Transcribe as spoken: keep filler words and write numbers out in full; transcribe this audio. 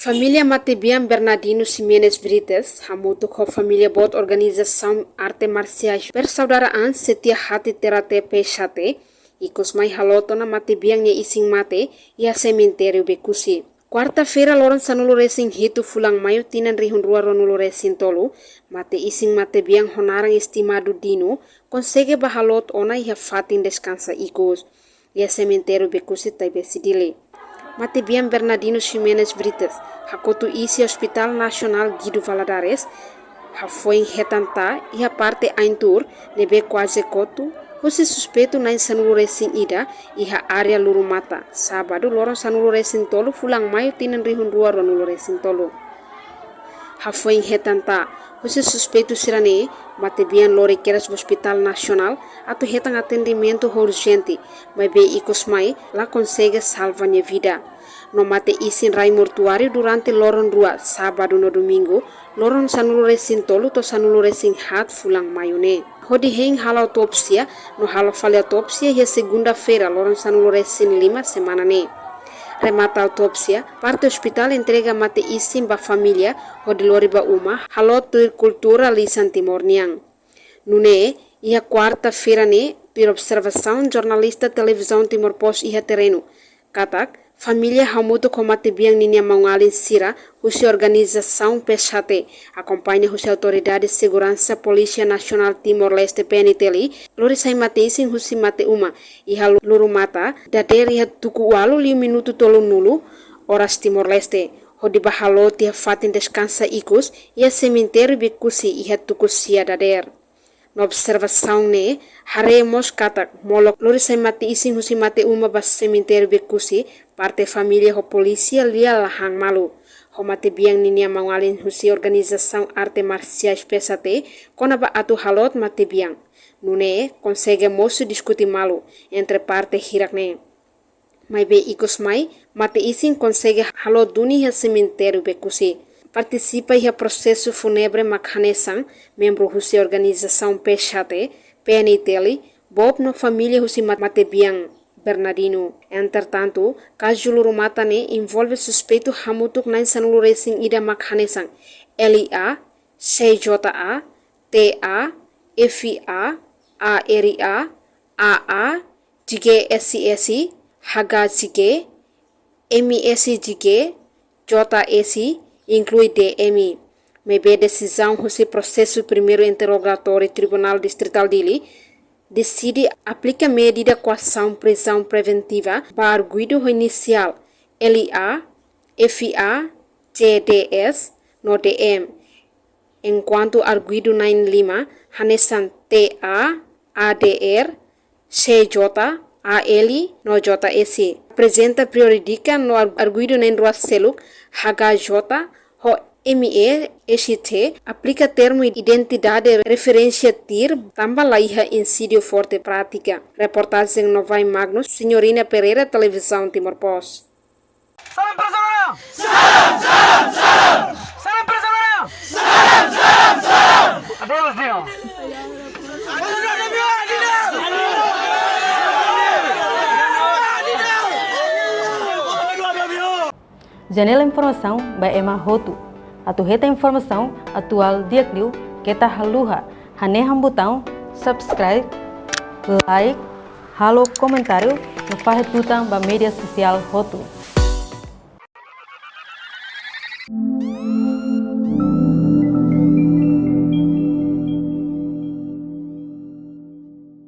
Família matebian Bernardino Ximenes Brites, hamutuk ho família boot organizasaun arte marsiais Persaudaraan Setia Hati Terate P S H T, ikus mai haloot ona matebian nia isin mate iha semitériu Bekusi. Kuarta-feira, loron sanulu-resin-hitu fulan Maiu tinan rihun rua ruanulu-resin-tolu, mate isin matebian ho naran estimadu Dino, konsege ba haloot ona iha fatin deskansa ikus, iha semitériu Bekusi, Taibesi, Dili. Matebian Bernardino Ximenes Brites hakotu iis iha Hospital Nasionál Guido Valadares, hafoin hetan tan iha parte ain-tuur ne'ebé kuaze kotu, husi suspeitu na'in sanulu-resin-ida, iha área Lurumata, sábadu, loron sanulu-resin-tolu fulan Maiu tinan rihun rua ruanulu-resin-tolu. Hafoin hetan tan, husi suspeitu sira-ne'e, matebian lori kedas ba Hospital Nasionál atu hetan atendimentu urjente, maibé ikus mai la konsege salva nia vida. No mate isin rai mortuáriu durante loron rua, sábadu no domingu, loron sanulu-resin-tolu to'o sanulu-resin-haat fulan Maiu ne'e, hodi hein halo autópsia, no halo fali autópsia iha segunda-feira, loron sanulu-resin-lima semana ne'e. Remata autópsia, parte ospitál entrega mate isin ba família, hodi lori ba uma halo tuir kultura lisan Timor nian. Nune'e, iha kuarta-feira ne'e, tuir observasaun jornalista Televizaun Timor Post iha terrenu, katak família hamutuk ho matebian ninia maun-alin sira husi organizasaun P S H T, akompaña husi Autoridade Seguransa Polísia Nasionál Timor-Leste, P N T L, lori sai mate isin husi mate uma iha Lurumata dadeer iha tuku ualu liu minutu tolunulu oras Timor-Leste, hodi ba haloot iha fatin deskansa ikus iha semitériu Bekusi iha tuku sia dadeer. No observasaun ne'e haree mós katak molok lori sai mate isin husi mate uma ba semitériu Bekusi, parte família ho polísia lia la han malu ho matebian ninia maun-alin husi organizasaun arte marsiais P S H T kona-ba atu haloot matebian. Nune'e konsege mosu diskute malu entre parte hirak-ne'e. Maibé ikus mai, mate isin konsege haloot duni iha semitériu Bekusi. Partisipa iha prosesu fúnebre mak hanesan membru husi organizasaun P S H T, P N T L, boot no família husi mat-, matebian Bernardino. Entretantu, kazu Lurumata ne'e envolve suspeitu hamutuk na'in sanulu-resin-ida mak hanesan L I A, C J A, T A, F I A, A R A, A A, G G S S, H G G, M S G G, J S, inklui D M. Maibé desizaun husi prosesu primeiru interrogatóriu Tribunál Distritál Dili deside aplika medida koasaun prizaun preventiva ba arguidu ho inisiál L I A, F I A, G D S no D M. Enkuantu arguidu na'in lima, hanesan T A, A D R, C J, A L no J S, aprezenta prejudika no ar-, arguidu na'in rua seluk, H G J ho M S G G, aplika termu identidade referénsia tuir tanba la iha insídiu forte prátika. Reportajen Novai Magnus, Senhorina Pereira, Televizaun Timor Post. Salam Persaudaraan! Salam, salam, salam! Salam Persaudaraan! Salam, salam, salam! Adeus, Dino! Janela informasaun ba ema hotu. Atu hetan informasaun atuál di'ak liu keta haluha hanehan butaun subscribe, like, halo komentáriu no fahe tutan ba média sosiál hotu.